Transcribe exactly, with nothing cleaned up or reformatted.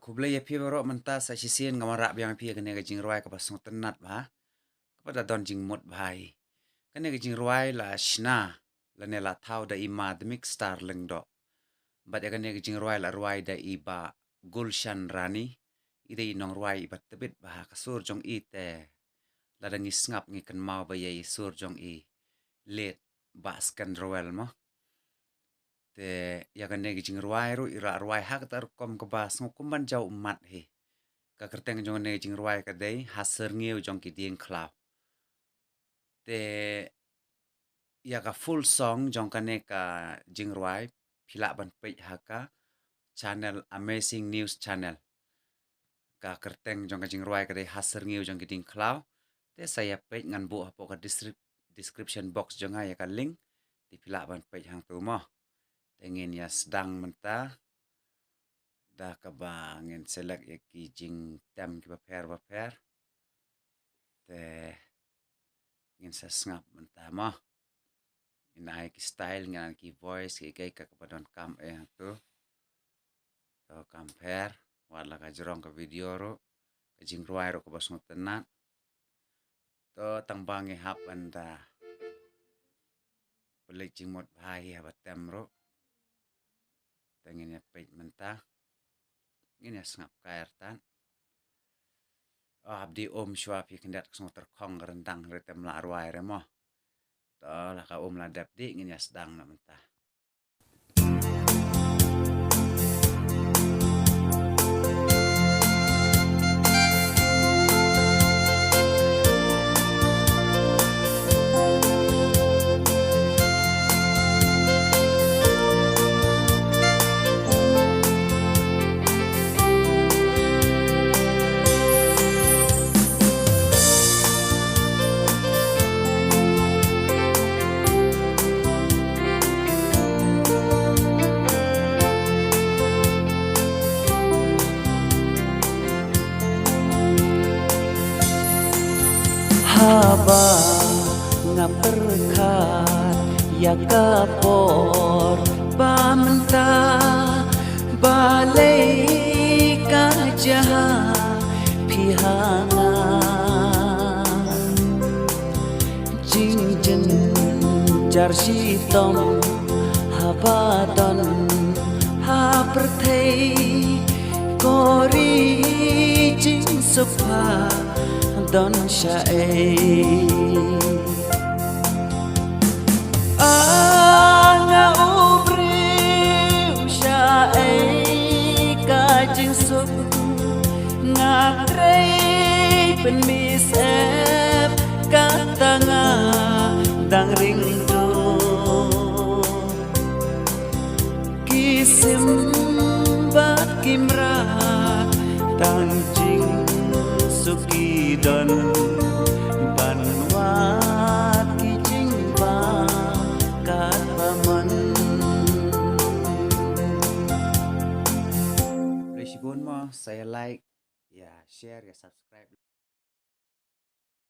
Khublei ïa phi baroh. Mynta sa shisien nga wanrah biang ïa phi ïa kane ka jingrwai kaba sngewtynnat bha, kaba da don jingmut bha hi. Kane ka jingrwai la shna lane la thaw da i Ma Dmik Star Lyngdoh. Bad ïa kane ka jingrwai la rwai da i Bah Gulshan Rani, i dei i nongrwai iba tbit bha. Ka sur jong i te lada ngi sngap ngi kynmaw ba ïa i sur jong i late Bah Sken Rowell mo. Te ïa kane ka jingrwai ruh i la rwai ha kata ka rukom kaba sngew kum ban jaw ummat hi. Ka kyrteng jong kane ka jingrwai ka dei Ha Syrngiew Jong Ki Dieng Khlaw. Te ïa ka full song jong kane ka jingrwai phi lah ban peit ha ka channel Amazing News Channel. Ka kyrteng jong ka jingrwai ka dei Ha Syrngiew Jong Ki Dieng Khlaw. Te sa ïa peit, ngan buh hapoh ka descrip-, description box jong nga ïa ka link. Te phi lah ban peit hangto mo. Te ngin ïa sdang mynta da kaba ngin select ïa ki jingtem kiba pher ba pher. Te ngin sa sngap mynta mo. Ngin ai ki style, ngin ai ki voice, ki kaei ka kaba donkam eh hangto. To kam pher, wat la ka jrong ka video ruh, ka jingrwai ruh kaba sngewtynnat. To tang ba ngi hap ban da pynleit jingmut bha hi haba tem ruh. Te ngin ïa peit mynta. Ngin ïa sngap kai artat. Oh, hap dih um shuwa, phi khyndiat ka sngewtyrkhong ka ryndang, hynrei te ym lah rwai re mo. To la ka um la dep dih, ngin ïa sdang noh mynta. Haba nga pyrkhat ïa ka por ba mynta, balei ka jia phi ha nga. Jingjynjar shitom haba don ha pyrthei, ko ri jingsuk pha don shaei. Ah, nga u briew, shaei ka jingsuk, nga trei pynmih syep, kata nga dang ring duh. Ki sim bad ki mrad, tang jingsuk ki don, ban wad ki jingbam katba mon. Khublei shibun mo, sa ïa like, ïa share, ïa subscribe.